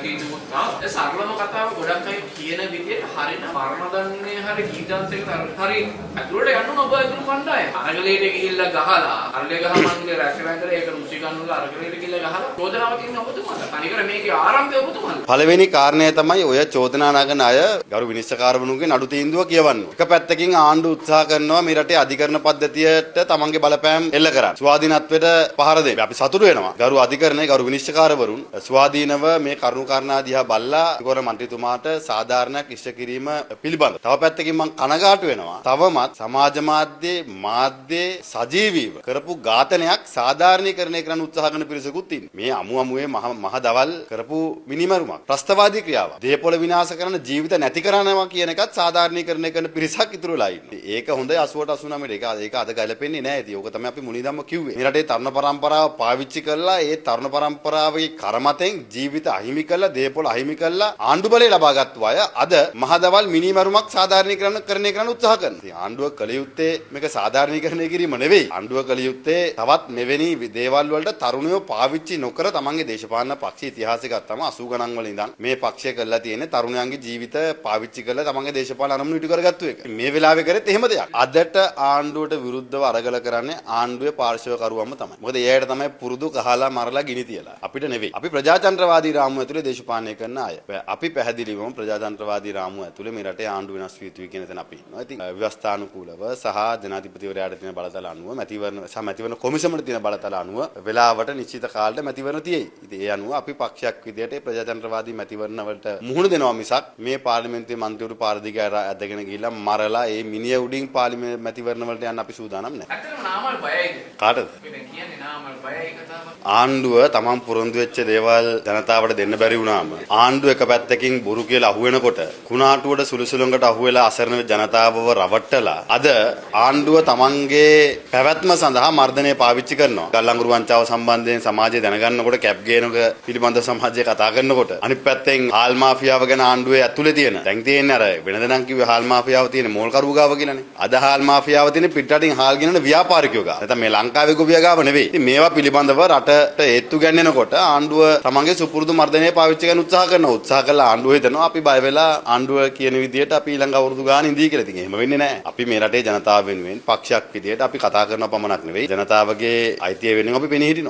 තීන්දුවකුත් ආවා. ඒ සරලම කතාව ගොඩක් අය කියන විදිහට හරින මරණ දණ්ඩනය හරි ජීවිතාන්තයකට හරි ඇතුළට යන්න ඕන ඔබ ඇතුළු කණ්ඩායම. අරගලයට ගිහිල්ලා ගහලා අරගලය ගහ මණ්ඩලේ රැස් වෙලා ඉඳලා ඒක රුසිකන් වල අරගලයට ගිහිල්ලා ගහලා චෝදනාව තියෙන්නේ ඔබතුමාට. තනිකර මේකේ ආරම්භය ඔබතුමාලා. පළවෙනි කාරණය තමයි ඔය චෝදනා නගන අය ගරු විනිශ්චයකාරවරුන්ගේ නඩු තීන්දුව කියවන්න. එක පැත්තකින් ආණ්ඩුව උත්සාහ කරනවා මේ රටේ අධිකරණ පද්ධතියට තමන්ගේ බලපෑම් එල්ල කරන්න. ස්වාධීනත්වයට පහර දෙන්න. අපි සතුටු වෙනවා. ගරු අධිකරණයේ ගරු විනිශ්චයකාරවරුන් ස්වාධීනව මේ කරුණු කාරණා දිහා බලලා අධිකරණ මන්ත්‍රීතුමාට සාධාරණයක් ඉෂ්ට කිරීම පිළිබඳ. තව පැත්තකින් මං කනගාටු වෙනවා. තවමත් සමාජ මාධ්‍යයේ සජීවීව කරපු ඝාතනයක් සාධාරණීකරණය කරන්න උත්සාහ කරන පිරිසකුත් ඉන්නේ. මේ අමු අමුවේ මහ මහ දවල් කරපු මිනිමරුමක්. ත්‍රස්තවාදී ක්‍රියාවක්. දේපොළ විනාශ කරන ජීවිත නැති කරනවා කියන එකත් සාධාරණීකරණය කරන පිරිසක් ඉතුරු වෙලා ඉන්නේ. ඒක හොඳයි 80ට 89ට. ඒක අද ගැලපෙන්නේ නෑ. ඉතින් ඕක තමයි අපි මුලින්ම කිව්වේ. මේ රටේ තරුණ පරම්පරාව පාවිච්චි කරලා ඒ තරුණ පරම්පරාවේ කරමතෙන් ජීවිත අහිමි කරලා දේපොළ අහිමි කරලා ආණ්ඩු බලය ලබාගත්තු අය අද මහදවල් මිනිමරුමක් සාධාරණීකරණය කරන්න උත්සාහ කරනවා. ඉතින් ආණ්ඩුව කළ යුත්තේ මේක සාධාරණීකරණය කිරීම නෙවෙයි. ආණ්ඩුව කළ යුත්තේ තවත් මෙවැනි දේවල් වලට තරුණයෝ පාවිච්චි නොකර තමන්ගේ දේශපාලන පක්ෂ ඉතිහාසය ගත්තම 80 ගණන් වල ඉඳන් මේ පක්ෂය කරලා තියෙන්නේ තරුණයන්ගේ ජීවිත පාවිච්චි කරලා තමන්ගේ දේශපාලන අරමුණු ඉටු කරගත්තු එක. මේ වෙලාවේ කරෙත් එහෙම දෙයක්. අදට ආණ්ඩුවට විරුද්ධව අරගල කරන්නේ ආණ්ඩුවේ පාර්ශවකරුවන්ම තමයි. මොකද ඒ අයට තමයි පුරුදු කහලා මරලා ගිනි තියලා. අපිට නෙවෙයි. අපි ප්‍රජාතන්ත්‍රවාදී රාමුව ඇතුලේ දේශපාලනය කරන අය. අපි පැහැදිලිවම ප්‍රජාතන්ත්‍රවාදී රාමුව ඇතුලේ මේ රටේ ආණ්ඩු වෙනස් විය යුතුයි කියන තැන අපි ඉන්නවා. ඉතින් ව්‍යවස්ථානුකූලව සහ ජනාධිපතිවරයාට තියෙන බලතල අනුව මැතිවරණ සහ මැතිවරණ කොමිසමට තියෙන බලතල අනුව වෙලාවට නිශ්චිත කාලෙට මැතිවරණ තියෙයි. ඉතින් ඒ අනුව අපි පක්ෂයක් විදියට ඒ ප්‍රජාතන්ත්‍රවාදී මැතිවරණ වලට මුහුණ දෙනවා මිසක් මේ පාර්ලිමේන්තුවේ මන්ත්‍රීවරු පාර දිගේ ඇදගෙන ගිහිල්ලා මරලා ඒ මිනිය උඩින් පාර්ලිමේන්තු මැතිවරණ වලට යන්න අපි සූදානම් නැහැ. ඇත්තටම නාමල් බයයිද? කාටද? මේ දැන් කියන්නේ නාමල් බයයි කතාවක්. ආණ්ඩුව තමන් පොරොන්දු වෙච්ච දේවල් ජනතාවට දෙන්න බැරි වුණාම ආණ්ඩුව එක පැත්තකින් බොරු කියලා අහු වෙනකොට කුණාටුවට සුළුසුළුඟට අහු වෙලා අසරණ ජනතාවව රවට්ටලා අද ආණ්ඩුව තමන්ගේ පැවැත්ම සඳහා මර්ධනය පාවිච්චි කරනවා. ගල්ලංගුරු වංචාව සම්බන්ධයෙන් සමාජය දැනගන්නකොට කැප් ගේනක පිළිබඳ සමාජය කතා කරනකොට අනිත් පැත්තෙන් හාල් මාෆියාව ගැන ආණ්ඩුවේ ඇතුලේ තියෙන දැන් තියෙන්නේ අර වෙනද නම් කිව්වේ හාල් මාෆියාව තියෙන මෝල් කරුව ගාව කියලානේ. අද හාල් මාෆියාව තියෙන පිටරටින් හාල් ගෙනන ව්‍යාපාරිකයෝ ගාව. නැත්නම් මේ ලංකාවේ ගොවියා ගාව නෙවෙයි. ඉතින් මේවා පිළිබඳව රටට ඒත්තු ගැන්වෙනකොට ආණ්ඩුව තමන්ගේ සුපුරුදු මර්ධනය පාවිච්චි කරන්න උත්සාහ කරනවා. උත්සාහ කළා ආණ්ඩුව හිතනවා අපි බය වෙලා ආණ්ඩුව කියන විදියට අපි ඊළඟ අවුරුදු ගාන ඉඳී කියලා. ඉතින් එහෙම වෙන්නේ නැහැ. අපි මේ රටේ ජනතාව වෙනුවෙන් පක්ෂයක් විදියට අපි කතා කරන පමණක් නෙවෙයි ජනතාවගේ අයිතිය වෙනුවෙන් අපි පෙනී හිටිනවා.